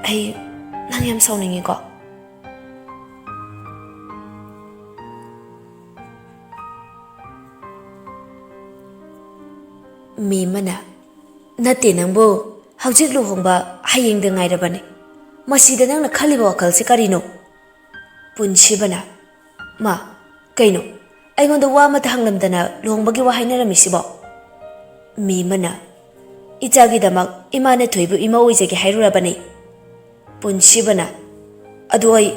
ꯑꯩ ꯅꯪ ꯌꯥꯝ ꯁꯥꯎꯅꯤꯡꯉꯤꯀꯣ?" ꯃꯦꯃꯅ, "ꯅꯠꯇꯦ ꯅꯪꯕꯨ, ꯍꯧꯖꯤꯛ ꯂꯨꯍꯣꯡꯕ ꯍꯌꯦꯡꯗ ꯉꯥꯏꯔꯕꯅꯤ꯫ ꯃꯁꯤꯗ ꯅꯪꯅ ꯈꯜꯂꯤꯕ ꯋꯥꯈꯜꯁꯤ ꯀꯔꯤꯅꯣ?" ꯄꯨꯟꯁꯤꯕꯅ, "ꯃꯥ, ꯀꯩꯅꯣ? ꯑꯩꯉꯣꯟꯗ ꯋꯥ ꯑꯃꯇ ꯍꯪꯂꯝꯗꯅ ꯂꯨꯍꯣꯡꯕꯒꯤ ꯋꯥ ꯍꯥꯏꯅꯔꯝꯃꯤꯁꯤꯕꯣ?" ꯃꯦꯃꯅ, "ꯏꯆꯥꯒꯤꯗꯃꯛ ꯏꯃꯥꯅ ꯊꯣꯏꯕꯨ ꯏꯃꯧ ꯑꯣꯏꯖꯒꯦ ꯍꯥꯏꯔꯨꯔꯕꯅꯤ꯫" ꯄꯨꯟꯁꯤꯕꯅ, "ꯑꯗꯨ ꯑꯩ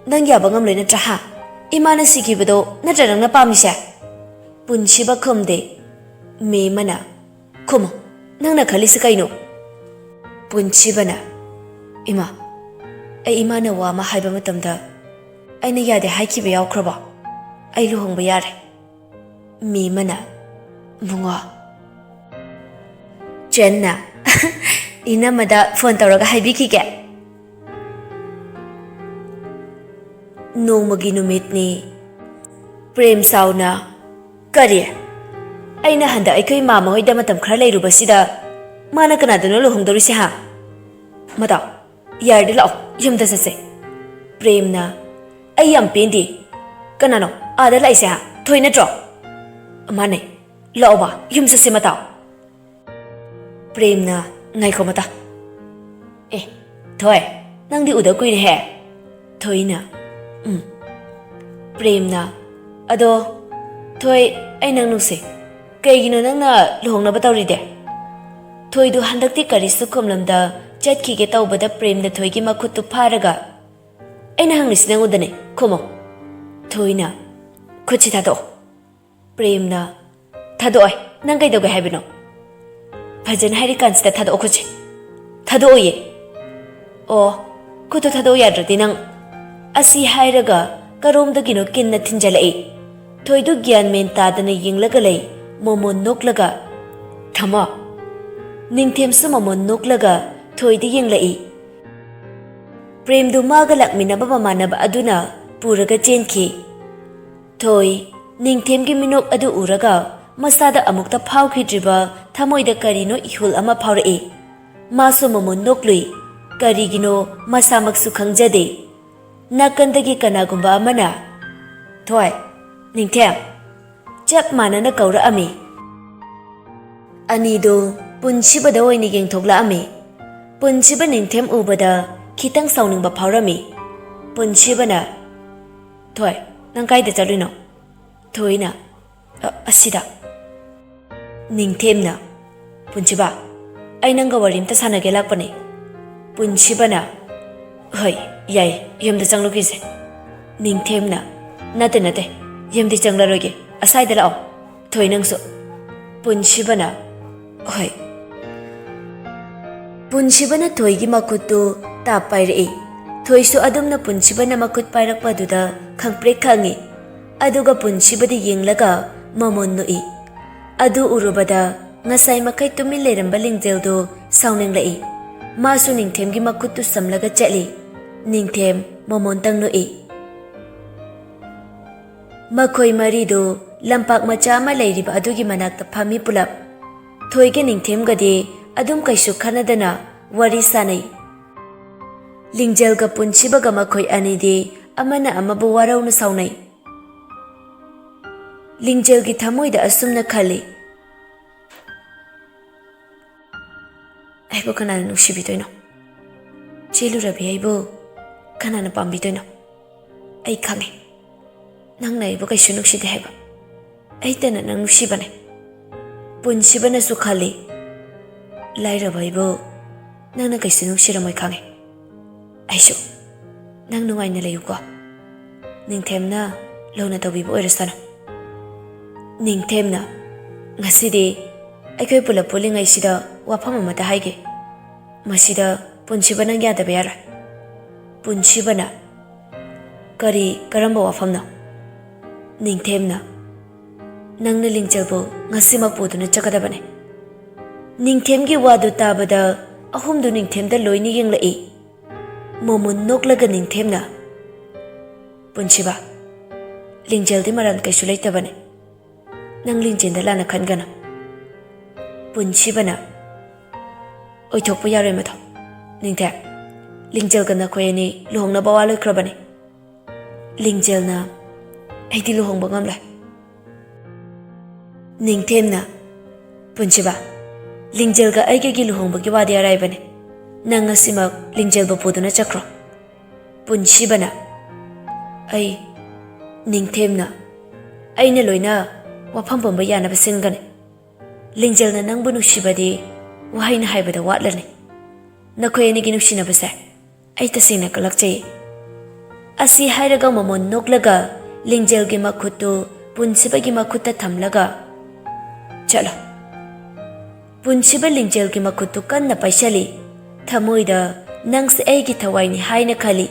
ꯅꯪ ꯌꯥꯕ ꯉꯝꯂꯣꯏ ꯅꯠꯇ꯭ꯔꯥ, ꯍꯥ? ꯏꯃꯥꯅ ꯁꯤꯈꯤꯕꯗꯣ ꯅꯠꯇ꯭ꯔ ꯅꯪꯅ ꯄꯥꯝꯃꯤꯁꯦ?" ꯄꯨꯟꯁꯤꯕ ꯈꯨꯝꯗꯦ꯫ ꯃꯦꯃꯅ, "ꯈꯨꯝꯃꯣ, ꯅꯪꯅ ꯈꯜꯂꯤꯁꯤ ꯀꯩꯅꯣ?" ꯄꯨꯟꯁꯤꯕꯅ, "ꯏꯃꯥ, ꯑꯩ ꯏꯃꯥꯅ ꯋꯥ ꯑꯃ ꯍꯥꯏꯕ ꯃꯇꯝꯗ ꯑꯩꯅ ꯌꯥꯗꯦ ꯍꯥꯏꯈꯤꯕ ꯌꯥꯎꯈ꯭ꯔꯕꯣ? ꯑꯩ ꯂꯨꯍꯣꯡꯕ ꯌꯥꯔꯦ꯫" ꯃꯦꯃꯅ, "ꯏꯕꯨꯡꯉꯣ, ꯆꯦꯟꯅ ꯏꯅꯝꯃꯗ ꯐꯣꯟ ꯇꯧꯔꯒ ꯍꯥꯏꯕꯤꯈꯤꯒꯦ꯫" ꯅꯣꯡꯃꯒꯤ ꯅꯨꯃꯤꯠꯅꯤ꯫ ꯄ꯭ꯔꯦꯝ ꯆꯥꯎꯅ, "ꯀꯔꯤ? ꯑꯩꯅ ꯍꯟꯗꯛ ꯑꯩꯈꯣꯏ ꯃꯥꯃ ꯍꯣꯏꯗ ꯃꯇꯝ ꯈꯔ ꯂꯩꯔꯨꯕꯁꯤꯗ ꯃꯥꯅ ꯀꯅꯥꯗꯅꯣ ꯂꯨꯍꯣꯡꯗꯧꯔꯤꯁꯦ, ꯍꯥ? ꯃꯇꯥꯎ, ꯌꯥꯔꯗꯤ ꯂꯥꯛꯑꯣ, ꯌꯨꯝꯗ ꯆꯠꯁꯦ꯫" ꯄ꯭ꯔꯦꯝꯅ, "ꯑꯩ ꯌꯥꯝ ꯄꯦꯟꯗꯦ꯫ ꯀꯅꯥꯅꯣ ꯑꯥꯗ ꯂꯥꯛꯏꯁꯦ, ꯍꯥ? ꯊꯣꯏ ꯅꯠꯇ꯭ꯔꯣ?" "ꯃꯥꯅꯦ꯫ ꯂꯥꯛꯑꯣꯕ, ꯌꯨꯝ ꯆꯠꯁꯦ, ꯃꯇꯥꯎ꯫" ꯄ꯭ꯔꯦꯝꯅ, "ꯉꯥꯏꯈꯣ ꯃꯇꯥ꯫ ꯑꯦ, ꯊꯣꯏ, ꯅꯪꯗꯤ ꯎꯗ ꯀꯨꯏꯔꯦꯍꯦ꯫" ꯊꯣꯏꯅ, "ꯎꯝ꯫" ꯄ꯭ꯔꯦꯝꯅ, "ꯑꯗꯣ, ꯊꯣꯏ, ꯑꯩ ꯅꯪ ꯅꯨꯡꯁꯤ꯫ ꯀꯩꯒꯤꯅꯣ ꯅꯪꯅ ꯂꯨꯍꯣꯡꯅꯕ ꯇꯧꯔꯤꯗꯦ?" ꯊꯣꯏꯗꯨ ꯍꯟꯗꯛꯇꯤ ꯀꯔꯤꯁꯨ ꯈꯨꯝꯂꯝꯗ ꯆꯠꯈꯤꯒꯦ ꯇꯧꯕꯗ ꯄ꯭ꯔꯦꯝꯅ ꯊꯣꯏꯒꯤ ꯃꯈꯨꯠꯇꯨ ꯐꯥꯔꯒ, "ꯑꯩꯅ ꯍꯪꯂꯤꯁꯤ ꯅꯪꯉꯣꯟꯗꯅꯦ, ꯈꯨꯝꯃꯣ꯫" ꯊꯣꯏꯅ, "ꯈꯨꯠꯁꯤ ꯊꯥꯗꯣꯛꯑꯣ꯫" ꯄ꯭ꯔꯦꯝꯅ, "ꯊꯥꯗꯣꯛꯑꯣꯏ, ꯅꯪ ꯀꯩꯗꯧꯒꯦ ꯍꯥꯏꯕꯅꯣ?" "ꯐꯖꯅ ꯍꯥꯏꯔꯤꯀꯥꯟꯁꯤꯗ ꯊꯥꯗꯣꯛꯑꯣ ꯈꯨꯠꯁꯦ꯫" "ꯊꯥꯗꯣꯛꯑꯣꯏꯌꯦ꯫" "ꯑꯣ, ꯈꯨꯠꯇꯣ ꯊꯥꯗꯣꯛꯑꯣ ꯌꯥꯗ꯭ꯔꯗꯤ ꯅꯪ꯫" ꯑꯁꯤ ꯍꯥꯏꯔꯒ ꯀꯔꯣꯝꯗꯒꯤꯅꯣ ꯀꯤꯟꯅ ꯊꯤꯟꯖꯜꯂꯛꯏ꯫ ꯊꯣꯏꯗꯨ ꯒ꯭ꯌꯥꯟ ꯃꯦꯟ ꯇꯥꯗꯅ ꯌꯦꯡꯂꯒ ꯂꯩ꯫ ꯃꯣꯃꯣꯟ ꯅꯣꯛꯂꯒ, "ꯊꯝꯃꯣ?" ꯅꯤꯡꯊꯦꯝꯁꯨ ꯃꯣꯃꯣꯟ ꯅꯣꯛꯂꯒ ꯊꯣꯏꯗ ꯌꯦꯡꯂꯛꯏ꯫ ꯄ꯭ꯔꯦꯝꯗꯨ ꯃꯥꯒ ꯂꯥꯛꯃꯤꯟꯅꯕ ꯃꯃꯥꯟꯅꯕ ꯑꯗꯨꯅ ꯄꯨꯔꯒ ꯆꯦꯟꯈꯤ꯫ ꯊꯣꯏ, ꯅꯤꯡꯊꯦꯝꯒꯤ ꯃꯤꯅꯣꯛ ꯑꯗꯨ ꯎꯔꯒ ꯃꯁꯥꯗ ꯑꯃꯨꯛꯇ ꯐꯥꯎꯈꯤꯗ꯭ꯔꯤꯕ ꯊꯃꯣꯏꯗ ꯀꯔꯤꯅꯣ ꯏꯍꯨꯜ ꯑꯃ ꯐꯥꯎꯔꯛꯏ꯫ ꯃꯥꯁꯨ ꯃꯃꯣꯟ ꯅꯣꯛꯂꯨꯏ꯫ ꯀꯔꯤꯒꯤꯅꯣ ꯃꯁꯥꯃꯛꯁꯨ ꯈꯪꯖꯗꯦ꯫ ꯅꯥꯀꯟꯗꯒꯤ ꯀꯅꯥꯒꯨꯝꯕ ꯑꯃꯅ, "ꯊꯣꯏ, ꯅꯤꯡꯊꯦꯝ!" ꯆꯞ ꯃꯥꯟꯅꯅ ꯀꯧꯔꯛꯑꯝꯃꯤ꯫ ꯑꯅꯤꯗꯨ ꯄꯨꯟꯁꯤꯕꯗ ꯑꯣꯏꯅ ꯌꯦꯡꯊꯣꯛꯂꯛꯑꯝꯃꯤ꯫ ꯄꯨꯟꯁꯤꯕ ꯅꯤꯡꯊꯦꯝ ꯎꯕꯗ ꯈꯤꯇꯪ ꯁꯥꯎꯅꯤꯡꯕ ꯐꯥꯎꯔꯝꯃꯤ꯫ ꯄꯨꯟꯁꯤꯕꯅ, "ꯊꯣꯏ, ꯅꯪ ꯀꯥꯏꯗ ꯆꯠꯂꯨꯏꯅꯣ?" ꯊꯣꯏꯅ, "ꯑ, ꯑꯁꯤꯗ꯫" ꯅꯤꯡꯊꯦꯝꯅ, "ꯄꯨꯟꯁꯤꯕ, ꯑꯩ ꯅꯪꯒ ꯋꯥꯔꯤ ꯑꯝꯇ ꯁꯥꯟꯅꯒꯦ ꯂꯥꯛꯄꯅꯦ꯫" ꯄꯨꯟꯁꯤꯕꯅ, "ꯍꯣꯏ, ꯌꯥꯏ, ꯌꯨꯝꯗ ꯆꯪꯂꯨꯈꯤꯁꯦ꯫" ꯅꯤꯡꯊꯦꯝꯅ, "ꯅꯠꯇꯦ, ꯅꯠꯇꯦ, ꯌꯨꯝꯗꯤ ꯆꯪꯂꯔꯣꯏꯒꯦ, ꯑꯁꯥꯏꯗ ꯂꯥꯛꯑꯣ꯫ ꯊꯣꯏ, ꯅꯪꯁꯨ꯫" ꯄꯨꯟꯁꯤꯕꯅ, "ꯍꯣꯏ꯫" ꯄꯨꯟꯁꯤꯕꯅ ꯊꯣꯏꯒꯤ ꯃꯈꯨꯠꯇꯨ ꯇꯥꯞ ꯄꯥꯏꯔꯛꯏ꯫ ꯊꯣꯏꯁꯨ ꯑꯗꯨꯝꯅ ꯄꯨꯟꯁꯤꯕꯅ ꯃꯈꯨꯠ ꯄꯥꯏꯔꯛꯄꯗꯨꯗ ꯈꯪꯄ꯭ꯔꯦꯛ ꯈꯪꯉꯤ꯫ ꯑꯗꯨꯒ ꯄꯨꯟꯁꯤꯕꯗ ꯌꯦꯡꯂꯒ ꯃꯃꯣꯟ ꯅꯣꯛꯏ꯫ ꯑꯗꯨ ꯎꯔꯨꯕꯗ ꯉꯁꯥꯏ ꯃꯈꯩ ꯇꯨꯃꯤꯟ ꯂꯩꯔꯝꯕ ꯂꯤꯡꯖꯦꯜꯗꯨ ꯁꯥꯎꯅꯤꯡꯂꯛꯏ꯫ ꯃꯥꯁꯨ ꯅꯤꯡꯊꯦꯝꯒꯤ ꯃꯈꯨꯠꯇꯨ ꯁꯝꯂꯒ ꯆꯠꯂꯤ꯫ ꯅꯤꯡꯊꯦꯝ ꯃꯃꯣꯟꯇꯪ ꯅꯣꯛꯏ꯫ ꯃꯈꯣꯏ ꯃꯔꯤꯗꯨ ꯂꯝꯄꯥꯛ ꯃꯆꯥ ꯑꯃ ꯂꯩꯔꯤꯕ ꯑꯗꯨꯒꯤ ꯃꯅꯥꯛꯇ ꯐꯝꯃꯤ ꯄꯨꯂꯞ꯫ ꯊꯣꯏꯒ ꯅꯤꯡꯊꯦꯝꯒꯗꯤ ꯑꯗꯨꯝ ꯀꯩꯁꯨ ꯈꯟꯅꯗꯅ ꯋꯥꯔꯤ ꯁꯥꯅꯩ꯫ ꯂꯤꯡꯖꯦꯜꯒ ꯄꯨꯟꯁꯤꯕꯒ ꯃꯈꯣꯏ ꯑꯅꯤꯗꯤ ꯑꯃꯅ ꯑꯃꯕꯨ ꯋꯥꯔꯧꯅ ꯁꯥꯎꯅꯩ꯫ ꯂꯤꯡꯖꯦꯜꯒꯤ ꯊꯃꯣꯏꯗ ꯑꯁꯨꯝꯅ ꯈꯜꯂꯤ, "ꯑꯩꯕꯨ ꯀꯅꯥꯅ ꯅꯨꯡꯁꯤꯕꯤꯗꯣꯏꯅꯣ? ꯆꯦꯜꯂꯨꯔꯕꯤ ꯑꯩꯕꯨ ꯀꯅꯥꯅ ꯄꯥꯝꯕꯤꯗꯣꯏꯅꯣ? ꯑꯩ ꯈꯪꯉꯦ, ꯅꯪꯅ ꯑꯩꯕꯨ ꯀꯩꯁꯨ ꯅꯨꯡꯁꯤꯗꯦ ꯍꯥꯏꯕ꯫ ꯑꯩꯇꯅ ꯅꯪ ꯅꯨꯡꯁꯤꯕꯅꯦ꯫" ꯄꯨꯟꯁꯤꯕꯅꯁꯨ ꯈꯜꯂꯤ, "ꯂꯥꯏꯔꯕ ꯑꯩꯕꯨ ꯅꯪꯅ ꯀꯩꯁꯨ ꯅꯨꯡꯁꯤꯔꯝꯃꯣꯏ ꯈꯪꯉꯦ꯫ ꯑꯩꯁꯨ ꯅꯪ ꯅꯨꯡꯉꯥꯏꯅ ꯂꯩꯌꯨꯀꯣ꯫ ꯅꯤꯡꯊꯦꯝꯅ ꯂꯨꯅ ꯇꯧꯕꯤꯕ ꯑꯣꯏꯔꯁꯅꯨ꯫" ꯅꯤꯡꯊꯦꯝꯅ, "ꯉꯁꯤꯗꯤ ꯑꯩꯈꯣꯏ ꯄꯨꯂꯞ ꯄꯨꯜꯂꯤꯉꯩꯁꯤꯗ ꯋꯥꯐꯝ ꯑꯃꯇ ꯍꯥꯏꯒꯦ꯫ ꯃꯁꯤꯗ ꯄꯨꯟꯁꯤꯕ ꯅꯪ ꯌꯥꯗꯕ ꯌꯥꯔꯣꯏ꯫" ꯄꯨꯟꯁꯤꯕꯅ, "ꯀꯔꯤ, ꯀꯔꯝꯕ ꯋꯥꯐꯝꯅꯣ?" ꯅꯤꯡꯊꯦꯝꯅ, "ꯅꯪꯅ ꯂꯤꯡꯖꯦꯜꯕꯨ ꯉꯁꯤꯃꯛ ꯄꯨꯗꯨꯅ ꯆꯠꯀꯗꯕꯅꯤ꯫" ꯅꯤꯡꯊꯦꯝꯒꯤ ꯋꯥꯗꯨ ꯇꯥꯕꯗ ꯑꯍꯨꯝꯗꯨ ꯅꯤꯡꯊꯦꯝꯗ ꯂꯣꯏꯅ ꯌꯦꯡꯂꯛꯏ꯫ ꯃꯣꯃꯣꯟ ꯅꯣꯛꯂꯒ ꯅꯤꯡꯊꯦꯝꯅ, "ꯄꯨꯟꯁꯤꯕ, ꯂꯤꯡꯖꯦꯜꯗꯤ ꯃꯔꯥꯟ ꯀꯩꯁꯨ ꯂꯩꯇꯕꯅꯤ꯫ ꯅꯪ ꯂꯤꯡꯖꯦꯜꯗ ꯂꯥꯟꯅ ꯈꯟꯒꯅꯨ꯫" ꯄꯨꯟꯁꯤꯕꯅ, "ꯑꯣꯏꯊꯣꯛꯄ ꯌꯥꯔꯣꯏ ꯃꯗꯣ꯫ ꯅꯤꯡꯊꯦꯝ, ꯂꯤꯡꯖꯦꯜꯒ ꯅꯈꯣꯏ ꯑꯅꯤ ꯂꯨꯍꯣꯡꯅꯕ ꯋꯥ ꯂꯣꯏꯈ꯭ꯔꯕꯅꯤ꯫ ꯂꯤꯡꯖꯦꯜꯅ ꯑꯩꯗꯤ ꯂꯨꯍꯣꯡꯕ ꯉꯝꯂꯣꯏ꯫" ꯅꯤꯡꯊꯦꯝꯅ, "ꯄꯨꯟꯁꯤꯕ, ꯂꯤꯡꯖꯦꯜꯒ ꯑꯩꯒꯒꯤ ꯂꯨꯍꯣꯡꯕꯒꯤ ꯋꯥꯗꯤ ꯑꯔꯥꯏꯕꯅꯤ꯫ ꯅꯪ ꯉꯁꯤꯃꯛ ꯂꯤꯡꯖꯦꯜꯕꯨ ꯄꯨꯗꯨꯅ ꯆꯠꯈ꯭ꯔꯣ꯫" ꯄꯨꯟꯁꯤꯕꯅ, "ꯑꯩ," ꯅꯤꯡꯊꯦꯝꯅ, "ꯑꯩꯅ ꯂꯣꯏꯅ ꯋꯥꯐꯝ ꯄꯨꯝꯕ ꯌꯥꯅꯕ ꯁꯤꯟꯒꯅꯤ꯫ ꯂꯤꯡꯖꯦꯜꯅ ꯅꯪꯕꯨ ꯅꯨꯡꯁꯤꯕꯗꯤ ꯋꯥꯍꯩꯅ ꯍꯥꯏꯕꯗ ꯋꯥꯠꯂꯅꯤ꯫ ꯅꯈꯣꯏ ꯑꯅꯤꯒꯤ ꯅꯨꯡꯁꯤꯅꯕꯁꯦ ꯑꯩ ꯇꯁꯦꯡꯅ ꯀꯂꯛꯆꯩ꯫" ꯑꯁꯤ ꯍꯥꯏꯔꯒ ꯃꯣꯃꯣꯟ ꯅꯣꯛꯂꯒ ꯂꯤꯡꯖꯦꯜꯒꯤ ꯃꯈꯨꯠꯇꯨ ꯄꯨꯟꯁꯤꯕꯒꯤ ꯃꯈꯨꯠꯇ ꯊꯝꯂꯒ, "ꯆꯠꯂꯣ꯫" ꯄꯨꯟꯁꯤꯕ ꯂꯤꯡꯖꯦꯜꯒꯤ ꯃꯈꯨꯠꯇꯨ ꯀꯟꯅ ꯄꯥꯏꯁꯜꯂꯤ꯫ ꯊꯃꯣꯏꯗ, "ꯅꯪꯁꯦ ꯑꯩꯒꯤ ꯊꯋꯥꯏꯅꯤ" ꯍꯥꯏꯅ ꯈꯜꯂꯤ꯫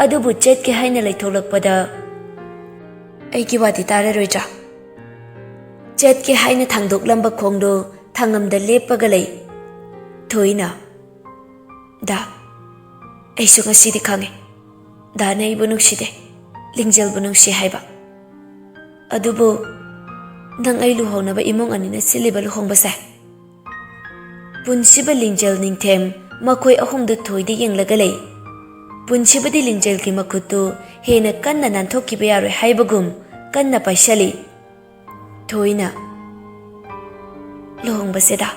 ꯑꯗꯨꯕꯨ ꯆꯠꯀꯦ ꯍꯥꯏꯅ ꯂꯩꯊꯣꯛꯂꯛꯄꯗ, "ꯑꯩꯒꯤ ꯋꯥꯗꯤ ꯇꯥꯔꯔꯣꯏꯗ꯭ꯔꯥ?" ꯆꯠꯀꯦ ꯍꯥꯏꯅ ꯊꯥꯡꯗꯣꯛꯂꯝꯕ ꯈꯣꯡꯗꯣ ꯊꯥꯡꯉꯝꯗ ꯂꯦꯞꯄꯒ ꯂꯩ꯫ ꯊꯣꯏꯅ, "ꯗꯥ, ꯑꯩꯁꯨ ꯉꯁꯤꯗꯤ ꯈꯪꯉꯦ꯫ ꯗꯥꯅ ꯑꯩꯕꯨ ꯅꯨꯡꯁꯤꯗꯦ, ꯂꯤꯡꯖꯦꯜꯕꯨ ꯅꯨꯡꯁꯤ ꯍꯥꯏꯕ꯫ ꯑꯗꯨꯕꯨ ꯅꯪ ꯑꯩ ꯂꯨꯍꯣꯡꯅꯕ ꯏꯃꯨꯡ ꯑꯅꯤꯅ ꯁꯤꯜꯂꯤꯕ ꯂꯨꯍꯣꯡꯕꯁꯦ꯫" ꯄꯨꯟꯁꯤꯕ, ꯂꯤꯡꯖꯦꯜ, ꯅꯤꯡꯊꯦꯝ ꯃꯈꯣꯏ ꯑꯍꯨꯝꯗꯨ ꯊꯣꯏꯗ ꯌꯦꯡꯂꯒ ꯂꯩ꯫ ꯄꯨꯟꯁꯤꯕꯗꯤ ꯂꯤꯡꯖꯦꯜꯒꯤ ꯃꯈꯨꯠꯇꯨ ꯍꯦꯟꯅ ꯀꯟꯅ ꯅꯥꯟꯊꯣꯛꯈꯤꯕ ꯌꯥꯔꯣꯏ ꯍꯥꯏꯕꯒꯨꯝ ꯀꯟꯅ ꯄꯥꯏꯁꯜꯂꯤ꯫ ꯊꯣꯏꯅ, "ꯂꯨꯍꯣꯡꯕꯁꯦꯗ,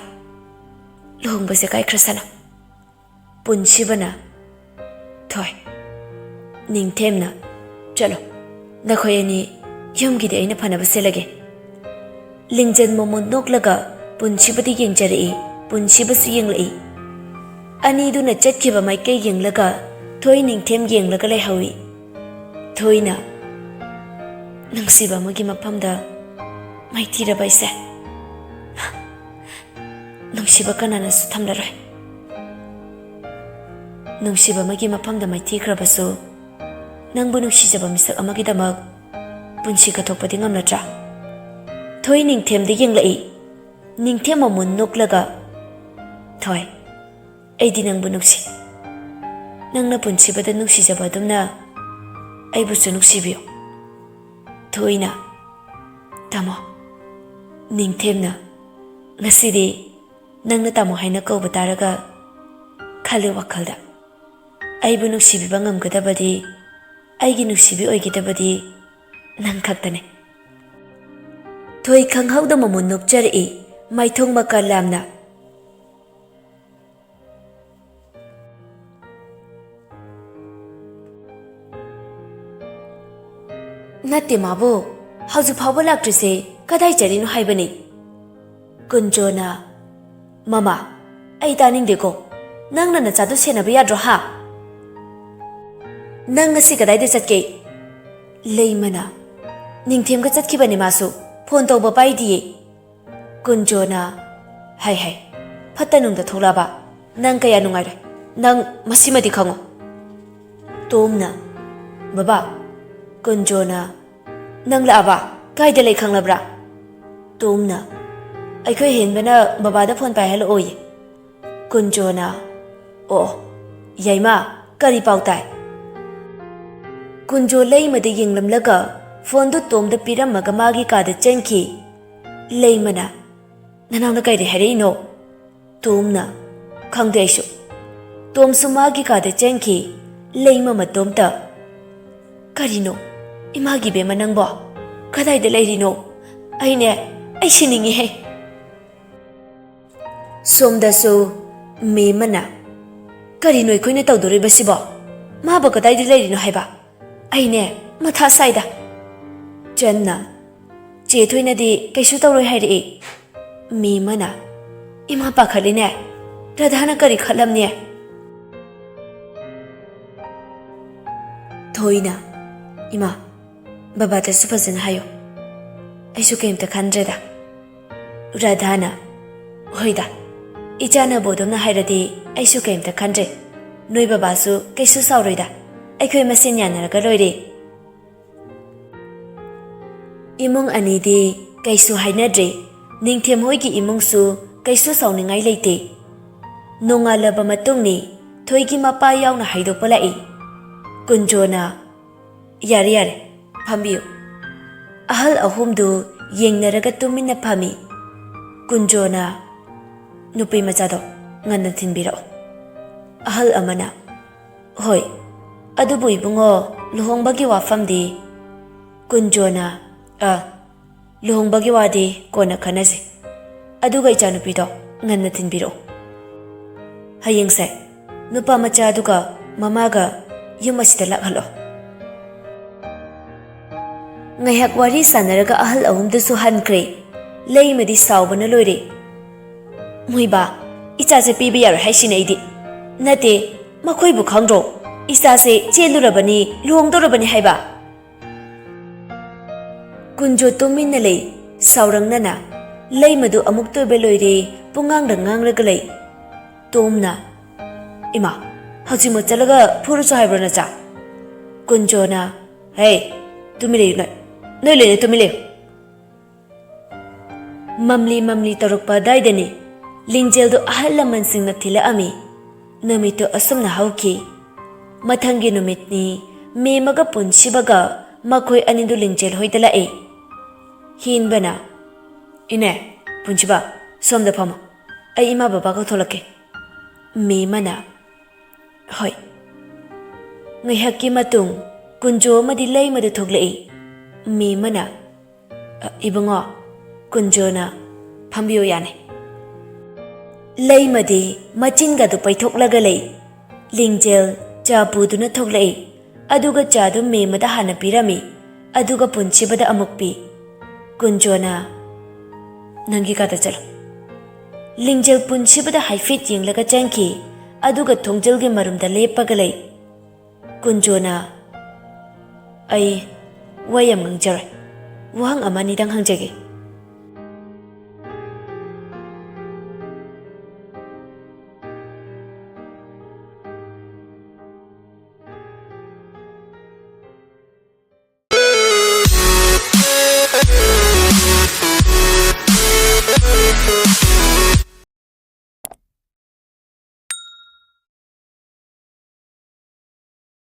ꯂꯨꯍꯣꯡꯕꯁꯦ ꯀꯥꯏꯈ꯭ꯔꯁꯅꯨ꯫" ꯄꯨꯟꯁꯤꯕꯅ, "ꯊꯣꯏ꯫" ꯅꯤꯡꯊꯦꯝꯅ, "ꯆꯠꯂꯣ, ꯅꯈꯣꯏ ꯑꯅꯤ ꯌꯨꯝꯒꯤꯗꯤ ꯑꯩꯅ ꯐꯅꯕ ꯁꯤꯜꯂꯒꯦ꯫" ꯂꯤꯡꯖꯦꯜ ꯃꯃꯣꯟ ꯅꯣꯛꯂꯒ ꯄꯨꯟꯁꯤꯕꯗ ꯌꯦꯡꯖꯔꯛꯏ, ꯄꯨꯟꯁꯤꯕꯁꯨ ꯌꯦꯡꯂꯛꯏ꯫ ꯑꯅꯤꯗꯨꯅ ꯆꯠꯈꯤꯕ ꯃꯥꯏꯀꯩ ꯌꯦꯡꯂꯒ ꯊꯣꯏ ꯅꯤꯡꯊꯦꯝ ꯌꯦꯡꯂꯒ ꯂꯩꯍꯧꯏ꯫ ꯊꯣꯏꯅ, "ꯅꯨꯡꯁꯤꯕ ꯑꯃꯒꯤ ꯃꯐꯝꯗ ꯃꯥꯏꯊꯤꯔꯕ ꯑꯩꯁꯦ ꯅꯨꯡꯁꯤꯕ ꯀꯅꯥꯅꯁꯨ ꯊꯝꯂꯔꯣꯏ꯫ ꯅꯨꯡꯁꯤꯕ ꯑꯃꯒꯤ ꯃꯐꯝꯗ ꯃꯥꯏꯊꯤꯈ꯭ꯔꯕꯁꯨ, ꯅꯪꯕꯨ ꯅꯨꯡꯁꯤꯖꯕ ꯃꯤꯁꯛ ꯑꯃꯒꯤꯗꯃꯛ ꯄꯨꯟꯁꯤ ꯀꯠꯊꯣꯛꯄꯗꯤ ꯉꯝꯂꯗ꯭ꯔꯥ?" ꯊꯣꯏ ꯅꯤꯡꯊꯦꯝꯗ ꯌꯦꯡꯂꯛꯏ꯫ ꯅꯤꯡꯊꯦꯝ ꯃꯃꯣꯟ ꯅꯣꯛꯂꯒ, "ꯊꯣꯏ, ꯑꯩꯗꯤ ꯅꯪꯕꯨ ꯅꯨꯡꯁꯤ꯫ ꯅꯪꯅ ꯄꯨꯟꯁꯤꯕꯗ ꯅꯨꯡꯁꯤꯖꯕ ꯑꯗꯨꯝꯅ ꯑꯩꯕꯨꯁꯨ ꯅꯨꯡꯁꯤꯕꯤꯌꯨ꯫ ꯊꯣꯏꯅ, "ꯇꯥꯃꯣ, ꯅꯤꯡꯊꯦꯝꯅ ꯉꯁꯤꯗꯤ ꯅꯪꯅ ꯇꯥꯃꯣ ꯍꯥꯏꯅ ꯀꯧꯕ ꯇꯥꯔꯒ ꯈꯜꯂꯦ ꯋꯥꯈꯜꯗ꯫ ꯑꯩꯕꯨ ꯅꯨꯡꯁꯤꯕꯤꯕ ꯉꯝꯒꯗꯕꯗꯤ, ꯑꯩꯒꯤ ꯅꯨꯡꯁꯤꯕꯤ ꯑꯣꯏꯒꯗꯕꯗꯤ ꯅꯪ ꯈꯛꯇꯅꯦ꯫" ꯊꯣꯏ ꯈꯪꯍꯧꯗ ꯃꯃꯣꯟ ꯅꯣꯛꯆꯔꯛꯏ, ꯃꯥꯏꯊꯣꯡ ꯃꯀꯥ ꯂꯥꯝꯅ꯫ "ꯅꯠꯇꯦ ꯃꯥꯕꯨ, ꯍꯧꯖꯤꯛ ꯐꯥꯎꯕ ꯂꯥꯛꯇ꯭ꯔꯤꯁꯦ ꯀꯗꯥꯏ ꯆꯠꯂꯤꯅꯣ ꯍꯥꯏꯕꯅꯤ?" ꯀꯨꯟꯖꯣꯅ, "ꯃꯃꯥ, ꯑꯩ ꯇꯥꯅꯤꯡꯗꯦꯀꯣ꯫ ꯅꯪꯅ ꯅꯆꯥꯗꯨ ꯁꯦꯟꯅꯕ ꯌꯥꯗ꯭ꯔꯣ ꯍꯥ? ꯅꯪ ꯉꯁꯤ ꯀꯗꯥꯏꯗ ꯆꯠꯀꯦ?" ꯂꯩꯃꯅ, "ꯅꯤꯡꯊꯦꯝꯒ ꯆꯠꯈꯤꯕꯅꯦ ꯃꯥꯁꯨ, ꯐꯣꯟ ꯇꯧꯕ ꯄꯥꯏꯗꯤꯌꯦ꯫" ꯀꯨꯟꯖꯣꯅ, "ꯍꯥꯏ ꯍꯥꯏ, ꯐꯠꯇ ꯅꯨꯡꯗ ꯊꯣꯛꯂꯛꯑꯕ? ꯅꯪ ꯀꯌꯥ ꯅꯨꯡꯉꯥꯏꯔꯣꯏ, ꯅꯪ ꯃꯁꯤꯃꯗꯤ ꯈꯪꯉꯣ꯫" ꯇꯣꯝꯅ, "ꯕꯕꯥ, ꯀꯨꯟꯖꯣꯅ ꯅꯪ ꯂꯥꯛꯑꯕ? ꯀꯥꯏꯗ ꯂꯩ ꯈꯪꯂꯕ꯭ꯔꯥ?" ꯇꯣꯝꯅ, "ꯑꯩꯈꯣꯏ ꯍꯦꯟꯕꯅ ꯕꯕꯥꯗ ꯐꯣꯟ ꯄꯥꯏꯍꯜꯂꯛꯑꯣꯌꯦ꯫" ꯀꯨꯟꯖꯣꯅ, "ꯑꯣ, ꯌꯥꯏꯃ, ꯀꯔꯤ ꯄꯥꯎ ꯇꯥꯏ?" ꯀꯨꯟꯖꯣ ꯂꯩꯃꯗ ꯌꯦꯡꯂꯝꯂꯒ ꯐꯣꯟꯗꯨ ꯇꯣꯝꯗ ꯄꯤꯔꯝꯃꯒ ꯃꯥꯒꯤ ꯀꯥꯗ ꯆꯪꯈꯤ꯫ ꯂꯩꯃꯅ, "ꯅꯅꯥꯎꯅ ꯀꯩꯗ ꯍꯥꯏꯔꯛꯏꯅꯣ?" ꯇꯣꯝꯅ, "ꯈꯪꯗꯦ ꯑꯩꯁꯨ꯫" ꯇꯣꯝꯁꯨ ꯃꯥꯒꯤ ꯀꯥꯗ ꯆꯪꯈꯤ꯫ ꯂꯩꯃ ꯃꯇꯣꯝꯇ, "ꯀꯔꯤꯅꯣ? ꯏꯃꯥꯒꯤ ꯕꯦꯝꯃ ꯅꯪꯕꯣ? ꯀꯗꯥꯏꯗ ꯂꯩꯔꯤꯅꯣ? ꯑꯩꯅꯦ, ꯑꯩ ꯁꯤꯅꯤꯡꯉꯤꯍꯦ꯫" ꯁꯣꯝꯗꯁꯨ ꯃꯦꯝꯃꯅ, "ꯀꯔꯤꯅꯣ ꯑꯩꯈꯣꯏꯅ ꯇꯧꯗꯣꯔꯤꯕꯁꯤꯕꯣ? ꯃꯥꯕꯨ ꯀꯗꯥꯏꯗ ꯂꯩꯔꯤꯅꯣ ꯍꯥꯏꯕ? ꯑꯩꯅꯦ, ꯃꯊꯥ ꯁꯥꯏꯗ꯫" ꯆꯟꯅ, "ꯆꯦ ꯊꯣꯏꯅꯗꯤ ꯀꯩꯁꯨ ꯇꯧꯔꯣꯏ ꯍꯥꯏꯔꯛꯏ꯫" ꯃꯦꯝꯃꯅ, "ꯏꯃꯥ ꯄꯥꯈꯠꯂꯤꯅꯦ, ꯔꯙꯥꯅ ꯀꯔꯤ ꯈꯜꯂꯝꯅꯤ?" ꯊꯣꯏꯅ, "ꯏꯃꯥ, ꯕꯕꯥꯗꯁꯨ ꯐꯖꯅ ꯍꯥꯏꯌꯣ, ꯑꯩꯁꯨ ꯀꯩꯝꯇ ꯈꯟꯗ꯭ꯔꯦꯗ꯫" ꯔꯥꯙꯥꯅ, "ꯍꯣꯏꯗ, ꯏꯆꯥꯅꯕꯨ ꯑꯗꯨꯝꯅ ꯍꯥꯏꯔꯗꯤ ꯑꯩꯁꯨ ꯀꯩꯝꯇ ꯈꯟꯗ꯭ꯔꯦ꯫ ꯅꯣꯏ ꯕꯕꯥꯁꯨ ꯀꯩꯁꯨ ꯁꯥꯎꯔꯣꯏꯗ, ꯑꯩꯈꯣꯏ ꯃꯁꯦꯟ ꯌꯥꯅꯔꯒ ꯂꯣꯏꯔꯦ꯫" ꯏꯃꯨꯡ ꯑꯅꯤꯗꯤ ꯀꯩꯁꯨ ꯍꯥꯏꯅꯗ꯭ꯔꯦ꯫ ꯅꯤꯡꯊꯦꯝ ꯍꯣꯏꯒꯤ ꯏꯃꯨꯡꯁꯨ ꯀꯩꯁꯨ ꯁꯥꯎꯅꯤꯡꯉꯥꯏ ꯂꯩꯇꯦ꯫ ꯅꯣꯡꯉꯥꯜꯂꯕ ꯃꯇꯨꯡꯅꯤ꯫ ꯊꯣꯏꯒꯤ ꯃꯄꯥ ꯌꯥꯎꯅ ꯍꯥꯏꯗꯣꯛꯄ ꯂꯥꯛꯏ꯫ ꯀꯨꯟꯖꯣꯅ, "ꯌꯥꯔꯦ, ꯌꯥꯔꯦ, ꯐꯝꯕꯤꯌꯨ꯫" ꯑꯍꯜ ꯑꯍꯨꯝꯗꯨ ꯌꯦꯡꯅꯔꯒ ꯇꯨꯃꯤꯟꯅ ꯐꯝꯃꯤ꯫ ꯀꯨꯟꯖꯣꯅ, "ꯅꯨꯄꯤ ꯃꯆꯥꯗꯣ ꯉꯟꯅ ꯊꯤꯟꯕꯤꯔꯛꯑꯣ꯫" ꯑꯍꯜ ꯑꯃꯅ, "ꯍꯣꯏ, ꯑꯗꯨꯕꯨ ꯏꯕꯨꯡꯉꯣ, ꯂꯨꯍꯣꯡꯕꯒꯤ ꯋꯥꯐꯝꯗꯤ?" ꯀꯨꯟꯖꯣꯅ, "ꯑ, ꯂꯨꯍꯣꯡꯕꯒꯤ ꯋꯥꯗꯤ ꯀꯣꯟꯅ ꯈꯟꯅꯁꯤ꯫ ꯑꯗꯨꯒ ꯏꯆꯥꯅꯨꯄꯤꯗꯣ ꯉꯟꯅ ꯊꯤꯟꯕꯤꯔꯛꯑꯣ꯫ ꯍꯌꯦꯡꯁꯦ ꯅꯨꯄꯥ ꯃꯆꯥ ꯑꯗꯨꯒ ꯃꯃꯥꯒ ꯌꯨꯝ ꯑꯁꯤꯗ ꯂꯥꯛꯍꯜꯂꯣ꯫" ꯉꯥꯏꯍꯥꯛ ꯋꯥꯔꯤ ꯁꯥꯟꯅꯔꯒ ꯑꯍꯜ ꯑꯍꯨꯝꯗꯨꯁꯨ ꯍꯟꯈ꯭ꯔꯦ꯫ ꯂꯩꯃꯗꯤ ꯁꯥꯎꯕꯅ ꯂꯣꯏꯔꯦ꯫ "ꯃꯣꯏꯕꯥ, ꯏꯆꯥꯁꯦ ꯄꯤꯕ ꯌꯥꯔꯣꯏ ꯍꯥꯏꯁꯤꯅꯦ ꯑꯩꯗꯤ꯫ ꯅꯠꯇꯦ, ꯃꯈꯣꯏꯕꯨ ꯈꯪꯗ꯭ꯔꯣ? ꯏꯆꯥꯁꯦ ꯆꯦꯜꯂꯨꯔꯕꯅꯤ, ꯂꯨꯍꯣꯡꯗꯧꯔꯕꯅꯤ ꯍꯥꯏꯕ꯫" ꯀꯨꯟꯖꯣ ꯇꯨꯃꯤꯟꯅ ꯂꯩ꯫ ꯁꯥꯎꯔꯪꯅꯅ ꯂꯩꯃꯗꯨ ꯑꯃꯨꯛꯇ ꯑꯣꯏꯕ ꯂꯣꯏꯔꯦ, ꯄꯨꯡꯉꯥꯡꯗ ꯉꯥꯡꯂꯒ ꯂꯩ꯫ ꯇꯣꯝꯅ, "ꯏꯃꯥ, ꯍꯧꯖꯤꯛꯃꯛ ꯆꯠꯂꯒ ꯐꯨꯔꯨꯁꯨ ꯍꯥꯏꯕ꯭ꯔꯣ ꯅꯆꯥ?" ꯀꯨꯟꯖꯣꯅ, "ꯍꯦ, ꯇꯨꯃꯤꯟ ꯂꯩꯌꯨ ꯅꯣꯏ꯫ ꯅꯣꯏ ꯂꯣꯏꯅ ꯇꯨꯃꯤꯟ ꯂꯩꯌꯨ꯫" ꯃꯝꯂꯤ ꯃꯝꯂꯤ ꯇꯧꯔꯛꯄ ꯑꯗꯥꯏꯗꯅꯤ ꯂꯤꯡꯖꯦꯜꯗꯨ ꯑꯍꯜ ꯂꯃꯟꯁꯤꯡꯅ ꯊꯤꯜꯂꯛꯑꯝꯃꯤ꯫ ꯅꯨꯃꯤꯠꯇꯨ ꯑꯁꯨꯝꯅ ꯍꯧꯈꯤ꯫ ꯃꯊꯪꯒꯤ ꯅꯨꯃꯤꯠꯅꯤ, ꯃꯦꯝꯃꯒ ꯄꯨꯟꯁꯤꯕꯒ ꯃꯈꯣꯏ ꯑꯅꯤꯗꯨ ꯂꯤꯡꯖꯦꯜ ꯍꯣꯏꯗ ꯂꯥꯛꯏ꯫ ꯍꯦꯟꯕꯅ, "ꯏꯅꯦ, ꯄꯨꯟꯁꯤꯕ, ꯁꯣꯝꯗ ꯐꯝꯃꯣ꯫ ꯑꯩ ꯏꯃꯥ ꯕꯕꯥ ꯀꯧꯊꯣꯛꯂꯛꯀꯦ꯫" ꯃꯦꯝꯃꯅ, "ꯍꯣꯏ꯫" ꯉꯥꯏꯍꯥꯛꯀꯤ ꯃꯇꯨꯡ ꯀꯨꯟꯖꯣ ꯑꯃꯗꯤ ꯂꯩꯃꯗꯨ ꯊꯣꯛꯂꯛꯏ꯫ ꯃꯦꯝꯃꯅ, "ꯑ, ꯏꯕꯨꯡꯉꯣ, ꯀꯨꯟꯖꯣꯅ ꯐꯝꯕꯤꯌꯨ ꯌꯥꯅꯤ꯫" ꯂꯩꯃꯗꯤ ꯃꯆꯤꯟꯒꯗꯨ ꯄꯩꯊꯣꯛꯂꯒ ꯂꯩ꯫ ꯂꯤꯡꯖꯦꯜ ꯆꯥ ꯄꯨꯗꯨꯅ ꯊꯣꯛꯂꯛꯏ꯫ ꯑꯗꯨꯒ ꯆꯥꯗꯨ ꯃꯦꯝꯃꯗ ꯍꯥꯟꯅ ꯄꯤꯔꯝꯃꯤ꯫ ꯑꯗꯨꯒ ꯄꯨꯟꯁꯤꯕꯗ ꯑꯃꯨꯛ ꯄꯤ꯫ ꯀꯨꯟꯖꯣꯅ, "ꯅꯪꯒꯤ ꯀꯥꯗ ꯆꯠꯂꯣ꯫" ꯂꯤꯡꯖꯦꯜ ꯄꯨꯟꯁꯤꯕꯗ ꯍꯥꯏꯐꯦꯠ ꯌꯦꯡꯂꯒ ꯆꯪꯈꯤ꯫ ꯑꯗꯨꯒ ꯊꯣꯡꯖꯤꯜꯒꯤ ꯃꯔꯨꯝꯗ ꯂꯦꯞꯄꯒ ꯂꯩ꯫ ꯀꯨꯟꯖꯣꯅ, "ꯑꯩ ꯋꯥ ꯌꯥꯝ ꯉꯥꯡꯖꯔꯣꯏ꯫ ꯋꯥꯍꯪ ꯑꯃ ꯑꯅꯤꯗꯪ ꯍꯪꯖꯒꯦ꯫